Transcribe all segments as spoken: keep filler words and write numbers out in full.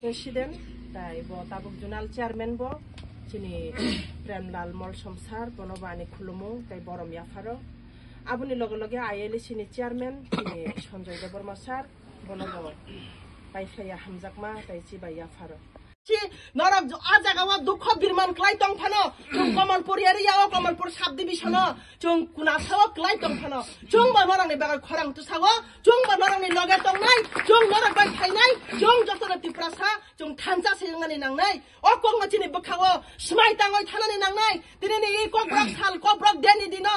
President, tai bo tabuk Zonal Chairman bo, chini Premlal Molsom sir, bono bo ani khulumung, tai borom yapharo. Aboni loge loge I L A C ni Chairman, chini Sanjoy Debbarma sir, bono bo paiphlaiya hamjakma, tai chibai yapharo. Si norok jo-, a jaga o dukho birman khlai tong phano, chwng Kamalpur area o, Kamalpur sub division o, chwng kuna sao khlai tong phano, chwng bo norok ni bagwi khorang tu sao, chwng bo norok ni loge tongnai, chwng norok bai phainai, chwng joto no Tiprasa, chwng thansa se wngmani nangnai. O kok no chini bwkha o swmai tangwi thanani nangnai. Tini ni i kok brok sal, kok brok deni dino.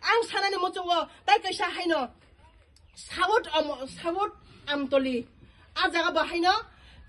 Ang sanani muchungo, tai kaisa haino. South Am-, South Amtoli. A jaga bo haino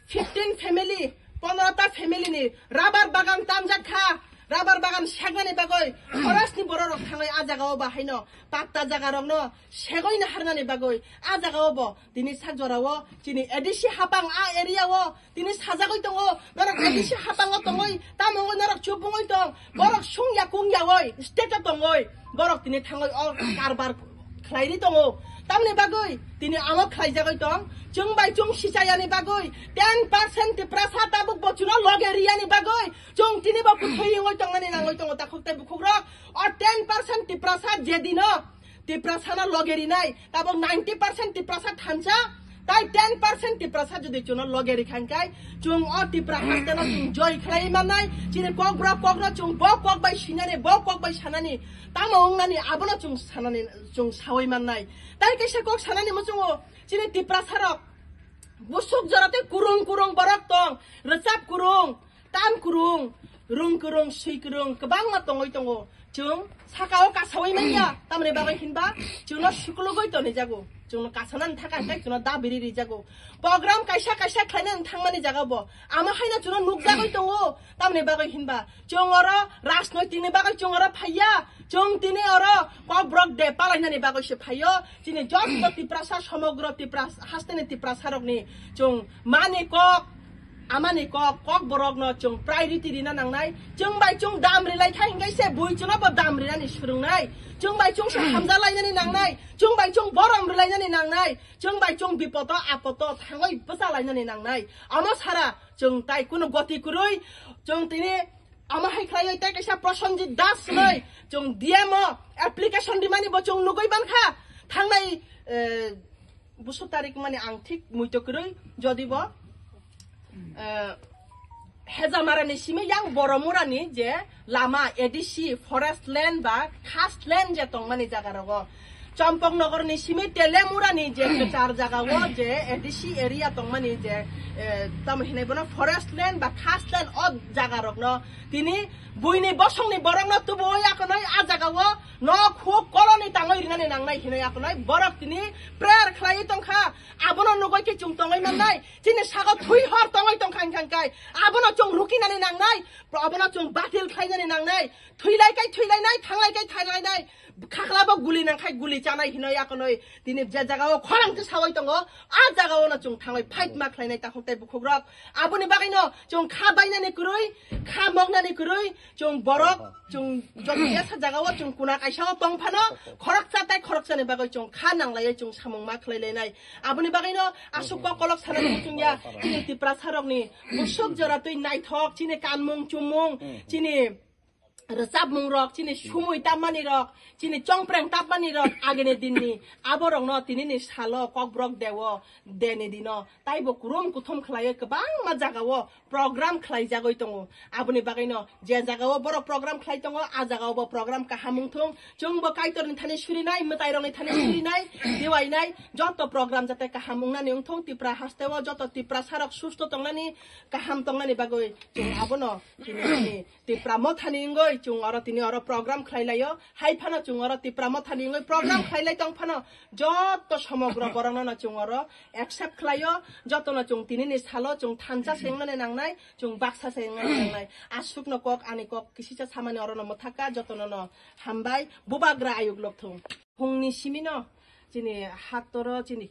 fifteen family, pondro ta family ni rubber bagan tamjak kha. Rubber bagan seknani bagwi forest ni borok rok thangwi a jaga o bo haino patta jaga rok no segwi naharnani bagwi a jaga o bo tini sak jora o chini A D C hapang a area o tini sajagwi tongo, norok A D C hapango tongoi, tamo wngoi norok chubungoi tong, borok sungya kungya oi, state o tongoi, borok tini thangoi o karbar khlairi tongo. Tamni bagwi tini amo khlaijagoi tong, chwng bai chwng sichayani bagwi, ten percent Tiprasa tabuk bochino loge riyani bagwi, chwng tini bo kuthwi wngoi tongnani nangoi tongo takhuk tei bukhukrok. O ten percent Tiprasa jedino, Tiprasano loge rinai, tabok ninety percent Tiprasa thansa, tai ten percent Tiprasa jodi chuno loge rikhan kai, chung o Tipra hasteno chung joy khlai mannai, chini kok bro kokno chung bo kok bai sinani, bo kok bai sanani, tamo wngnani, abono chung sanani, chung sawi mannai. Tai kaisa kok sanani muchungo, chini Tiprasa rok, busuk jorate kurung kurung borok tong, rwchap kurung, Tan kwrwng, rwng kwrwng, swi kwrwng kwbangma tongwi tongo. Chwng sakao kasawi manya, tamni bagwi hinba chwngno suklugwi tonijago. Chwngno kasanani thaka hintai chwngno dabiri rijago. Program kaisa kaisa khlainani thangmani jagao bo. Amo haino chwngno nukjagwi tongo, tamni bagwi hinba chwng oro rajnoitikni bagwi chwng oro phaiya. Chwng tini oro kokborok de palainani bagwi se phaio. Chini joto Tiprasa, somogro Tipras-, hasteni Tiprasarokni chwng mani kok, amani kok, kokborokno chwng priority rina nangnai. Chwng bai chwng dam rilai kha hinkai se bui chwngno bo dam rinani swrwngnai. Chwng bai chwng se hamjalainani nangnai. Chwng bai chwng borom rilainani nangnai. Chwng bai chwng bipodo apodo thangwi bwchalainani nangnai. Amo sara chwng tai kunu goti kwrwi chwng tini Amo hai khlaiwi tei kaisa Prosenjit Das hwnwi chwng D M o application rimani bo chwng nugwi mankha. Thangnai, eh, busuk tarik mani ang thik muito kwrwi jodi bo, eh, Hejamarani simi yang Boromurani je lama A D C forest land ba khas land je tongmani jaga rogo. Champaknagarni simi Telemurani je kwchar jagao je A D C area tongmani je, eh, tamo hinwi bono forest land ba khas land o jagarokno tini buini bosongni borokno tubuwi akonoi a jagao nok huk koloni tangwi rinani nangnai hinwi akonoi borok tini prayer khlaiwi tongkha. Abono nugwi khe chwng tongwi mannai, chini sago thwi hor tongwi tongkha hwnkha hwnkhe abono chwng rukinani nangnai, abono chwng batil khlainani nangnai, thwilai kai thwilainai, thanglai kai thanglainai. Khaklabo guli nangkhai guli chanai hinoi akonoi tini je jagao khorang khe sawi tongo, a jagaono chwng thangwi fight ma khlainai takhuk tei bukhukrok. Aboni bagwino chwng kha bainani kwrwi, kha moknani kwrwi, chwng borok, chwng joto jesa jagao chwng kuna kaisao tong phano, khoroksa tei khoroksani bagwi chwng kha nanglaiwi chwng samung ma khlailainai. Aboni bagwino aswk kok kolok sanani muchungya, chini Tiprasarokni busuk jora twi naithok, chini kanmung chumung, chini rwchapmung rok, chini sumui tapmani rok, chini chongpreng tapmani rok, agini dinni aborokno tinini salo kokborok deo, deni dino taibo kurum kuthum khlaiwi kwbangma jagao program khlaijagwi tongo. Aboni bagwino je jagao borok program khlai tongo, a jagao bo program kaham wngthung. Chwngbo Kaitorni thani surinai, mwtairokni thani surinai, dewainai, joto program jate kaham wngnani wngthung. Tipra hasteo joto Tiprasarok susto tongnani, kaham tongnani bagwi chwng abono tini Tipra mothani wngwi chwng oro tini oro program khlai laio. Hai phano chwng oro Tipra mothani wngwi program khlai lai tong phano joto somogro borokno no chwng oro accept khlaio. Jotono chwng tinini salo chwng thansa se wngnani nangnai, chwng baksa se wngnani nangnai. Aswkno kok ani kok kisisa samani orono mwthakha, jotono no hambai, bubagra ayuk lokthung. Phungni simino chini haktoro chini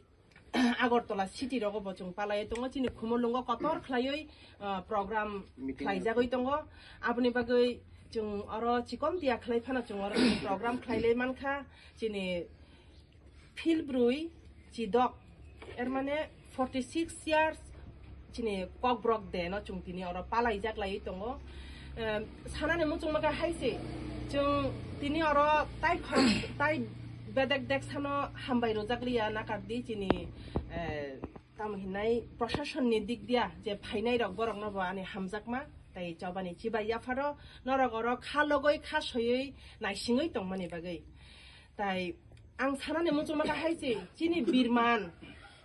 Agartala city rogo bo chwng palaiwi tongo, chini Khumulwngo kotor khlaiwi, ah, program khlaijagwi tongo. Aboni bagwi chwng oro chikom tiya khlai phano chwng oro program khlailai mankha. Chini phil brwi chidok, er mane forty six years Chini Kokborok de no chwng tini oro palaijak laiwi tongo. Em, sanani muchungma khe hai se, chwng tini oro tai khor-, tai bedek dek sano hambai rwjak liya nakardi chini, eh, tamo hinai proshasonni dik dia je phainai rok borok no bo ani hamjakma tai chobani chibai yapharo norok oro kha logoi kha soyoi naisingwi tongmani bagwi. Tai ang sanani muchungma khe hai se, chini birman,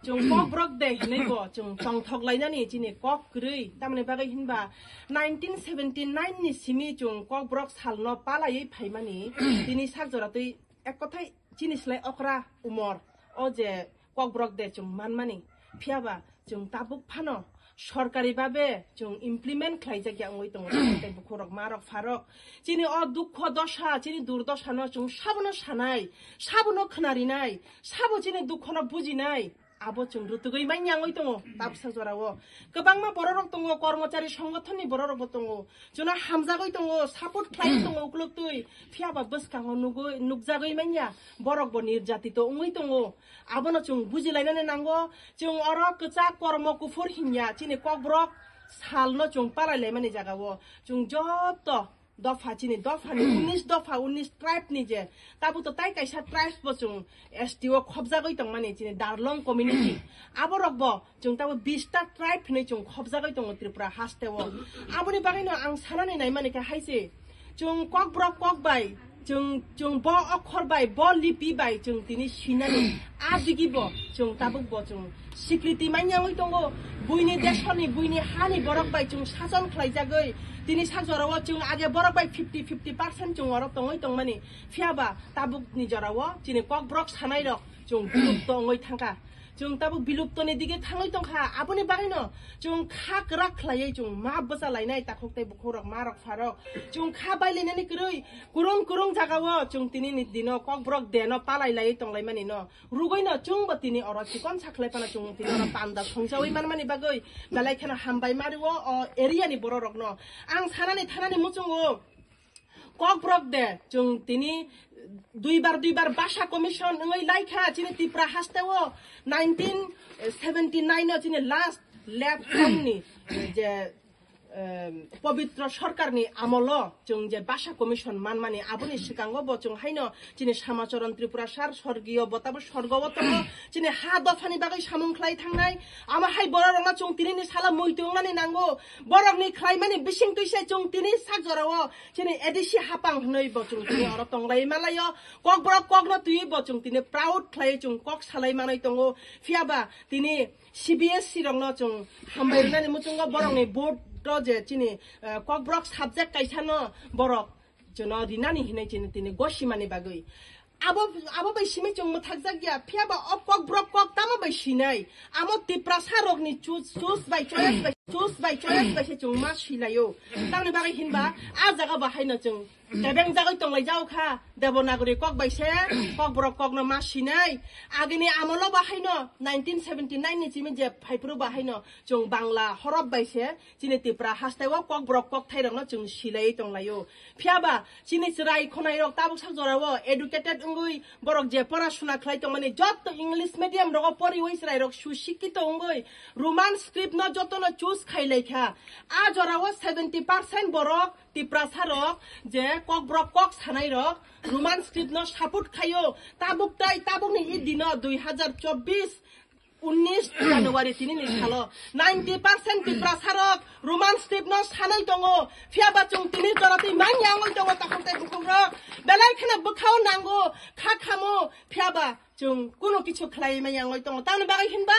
chwng Kokborok de hinwi bo chwng tongthok lainani chini kok kwrwi. Tamoni bagwi hinba nineteen seventy nine ni simi chwng Kokborok salno palaiwi phaimani tini sak jora twi ek kothai chini slai okra umor o je Kokborok de chwng manmani. Phiyaba chwng tabuk phano sorkari babe chwng implement khlaijak ya wngwi tongo, tei bukhurok marok pharok. Chini o dukho dosha, chini durdoshano chwng sabono sanai, sabono khnarinai, sabo chini dukhono bujinai, abo chwng rutugwi manya wngwi tongo tabuksa jorao. Kwbangma bororok tongo, kormochari songothonni bororokbo tongo, chwngno hamjagwi tongo, support khlaiwi tongo ukloktwi, phiyaba bwskango nugwi, nukjagwi manya, borokbo nirjatito wngwi tongo. Abono chwng bujilainani nango, chwng oro kwchak kormo kuphur hinya, chini Kokborok salno chwng palailaimani jagao chwng joto dopha, chini dophani unis dopha, unis tribe ni je, tabuk to tai kaisa tribes bo chwng S T o khobjagwi tongmani, chini Darlong community, aborok bo chwng tabuk bish ta tribe hinwi chwng khobjagwi tongo Tripura hasteo. Aboni bagwino ang sanani naimani khe hai se, chwng Kokborok kok bai, chwng, chwng bo okhor bai, bo lipi bai chwng tini sinani, a digi bo chwng tabuk bo chwng sikriti manyangwi tongo. Buini desoni, buini hani borok bai chwng sason khlaijagwi, tini sak jorao chwng age borok bai fifty fifty percent chwng oro tongwi tongmani. Phiyaba tabukni jorao chini Kokborok sanairok chwng bilupto wngwi thangkha. Chwng tabuk biluptoni dige thangwi tongkha. Aboni bagwino chwng kha kwrak khlaiwi chwng ma bwchalainai takhuk tei bukhukrok, marok, pharok. Chwng kha bailainani kwrwi kurung kurung jagao chwng tinini dino Kokborok deno palailaiwi tonglaimani no. Rugwino chwngbo tini oro chikon sakhlai phano chwng tini oro panda songchawi manmani bagwi belai kheno hambai mario o area ni bororokno. Ang sanani thanani muchungo Kokborok de chwng tini duibar duibar basa commission wngwi laikha chini Tripura hasteo nineteen seventy nine o chini last left term ni je, em, Pobitro Sarkarni amolo chwng je basa commission manmani aboni swkango bo chwng haino chini Samacharan Tripura sir sorgiyo bo tabuk sorgo o tongo chini ha dophani bagwi samung khlai thangnai ama hai bororokno chwng tinini sala muitu wngnani nango borokni khlaimani bising twi se chwng tini sak jorao chini A D C hapang hwnwi bo chwng tini oro tonglai malaio. Kokborok kokno twiwi bo chwng tini proud khlaiwi chwng kok salai manwi tongo. Phiyaba tini C B S E rokno chwng hambai rwnani muchungo borokni board o je chini, eh, Kokborok subject kaisano borok chwngno rinani hinwi chini tini gosimani bagwi. Abo, abo bai simi chwng mwthakjak ya, phiyaba o Kokborok kok tamo bai sinai? Amo Tiprasa rokni choose, choose bai choice bai, choose bai choice bai se chwng ma silaio. Tamni bagwi hinba a jaga bo haino chwng tebeng jagwi tonglai jao kha. Devanagari kok bai se Kokborok kokno ma sinai. Agini amolo bo haino nineteen seventy nine ni simi je phaiphuru bo haino chwng Bangla horop bai se chini Tipra hasteo Kokborok kokthairokno chwng silaiwi tonglaio. Phiyaba chini chwrai khwnairok tabuk sak jorao educated wngwi borok je porasuna khlai tongmani jotto English medium rogo poriwi chwrairok susikkito wngwi Roman script no jotono choose khai laikha. A jorao seventy percent borok Tiprasa rok je Kokborok kok sanairok Roman script no support khaio. Tabuk tai tabukni i dino dui hazar chobbish unnish January tinini salo ninety percent Tiprasa rok Roman script no sanai tongo. Phiyaba chwng tini jora twi manya wngwi tongo takhuk tei bukhukrok. Belai kheno bwkhao nango, kha khamo, phiyaba chwng kuno kichu khlai manya wngwi tongo. Tamni bagwi hinba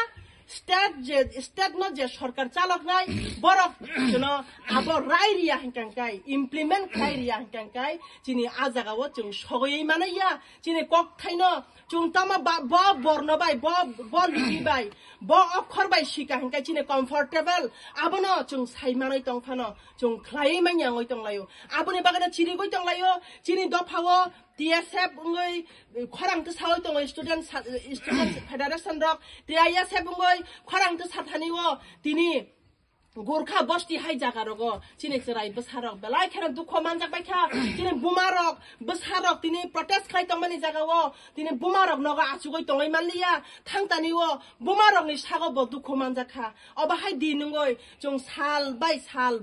state je, state no je sorkar chaloknai borok chwngno abo rai riya hinkang kai, implement khlai riya hinkang kai, chini a jagao chwng sogwi manaiya. Chini kokthaino chwng tamo ba, bo borno bai, bo, bo lipi bai, bo okhor bai sika hinkhe chini comfortable. Abono chwng sai manwi tong phano chwng khlaiwi manya wngwi tonglaio. Aboni bagwino chirigwi tonglaio. Chini dophao T S F wngwi khorang tisawi tongo, student sa-, student federation rok, T I S F wngwi khorang tisa thani o tini Gurkha bosti hai jaga rogo chini chwrai bwsarok belai kheno dukho manjak bai kha. Chini buma rok, bwsarok tini protest khai tongmani jaga o tini buma rok nogo achugoi tongoi manliya. Thangtani o buma rokni sago bo dukho manjak kha. Obo hai di nungoi chwng sal bai sal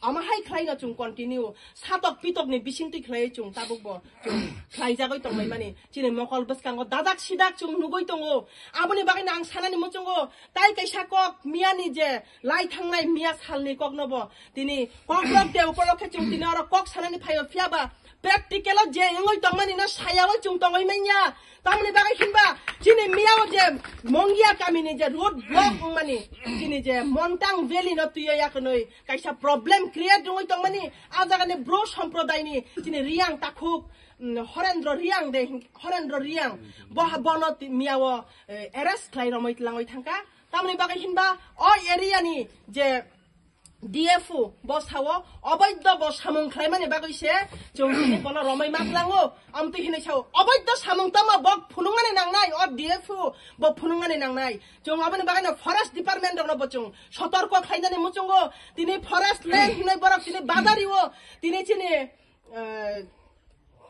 ama hai khlaino chwng continue satok pitokni bisingtwi khlaiwi chwng tabukbo chwng khlaijagoi tonglaimani. Chini mokol bwskango dadak sidak chwng nugui tongo. Aboni bagwino ang sanani muchungo tai kaisa kok miyani je lai thangnai miya salni koknobo tini kokrok de upolokhe chwng tini oro kok sanani phaio, phiyaba practical o je wngwi tongmani no sayawi chwng tongwi manya. Tamoni bagwi hinba chini miyao je Mongia kamini je road block wngmani, chini je Montang Valley no twiyo yakunoi kaisa problem create wngwi tongmani, a jagani Bru Sampradayni chini Riang Takhuk, mm, Horendro Riang de, Horendro Riang, bo ha-, bono ti-, miyao, eh, arrest khlai romwi tlangwi thangkha. Tamoni bagwi hinba o area ni je D F O bo sao oboidho bo samung khlaimani bagwi se chwng tini bono romwi ma tlango. Amtwi hinwi sao oboidho samung tamo bo phunukmani nangnai, o D F O bo phunukmani nangnai. Chwng aboni bagwino forest department rokno bo chwng sotorko khlainani muchungo. Tini forest land hinwi borok tini badario tini chini, eh,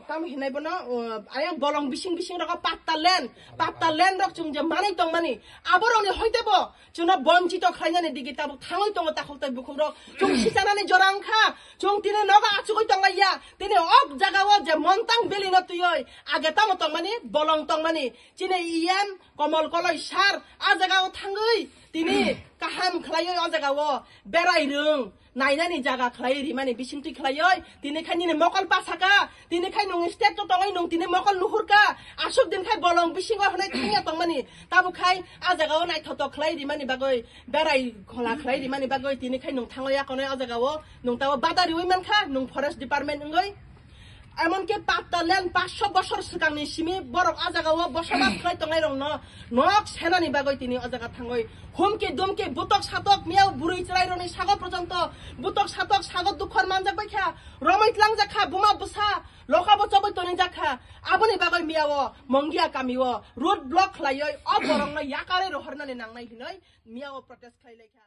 tamo hinai bono, uh, ayang bolong bising bising rogo patta land, patta land rok chwng je manwi tongmani, aborokni hoite bo chwngno bonchito khlainani digi tabuk thangwi tongo takhuk tai bukhuk rok. Chwng sichanani jora wngkha, chwng tini nogo achugwi tonglaiya, tini ok jaga o je Montang Valley no twiwi age tamo tongmani, bolong tongmani, chini E M Komol Koloi sir a jaga o thangwi tini kaham khlaiwi o jaga o berai rwng. Nainani jaga khlai rimani bisingtwi khlaioi, tini khai nini mokol pasaka, tini khai nung state to tongoi nung tini mokol nuhurka, asuk din khai bolong bisingo hwnwi thangya tongmani, tabuk khai a jaga o naithotok khlai rimani bagwi, berai khola khlai rimani bagwi, tini khai nung thangoi akonoi a jaga o, nung tabo bada riwi mankha, nung forest department wngoi. Emonki patta land paanch sho bosor swkangni simi borok a jaga o bosobas khlai tongnai rokno nok senani bagwi tini o jaga thangwi humki dumki butok satok miyao bwrwi chwrai rokni sago porjonto butok satok sago dukhor manjak bai kha, romwi tlangjak kha, buma bwsa lokha bo chobwi tonwi jak kha. Aboni bagwi miyao Mongia kamio road block khlaiwi o borokno yakarwi rohornani nangnai hinwi miyao protest khlai lai kha.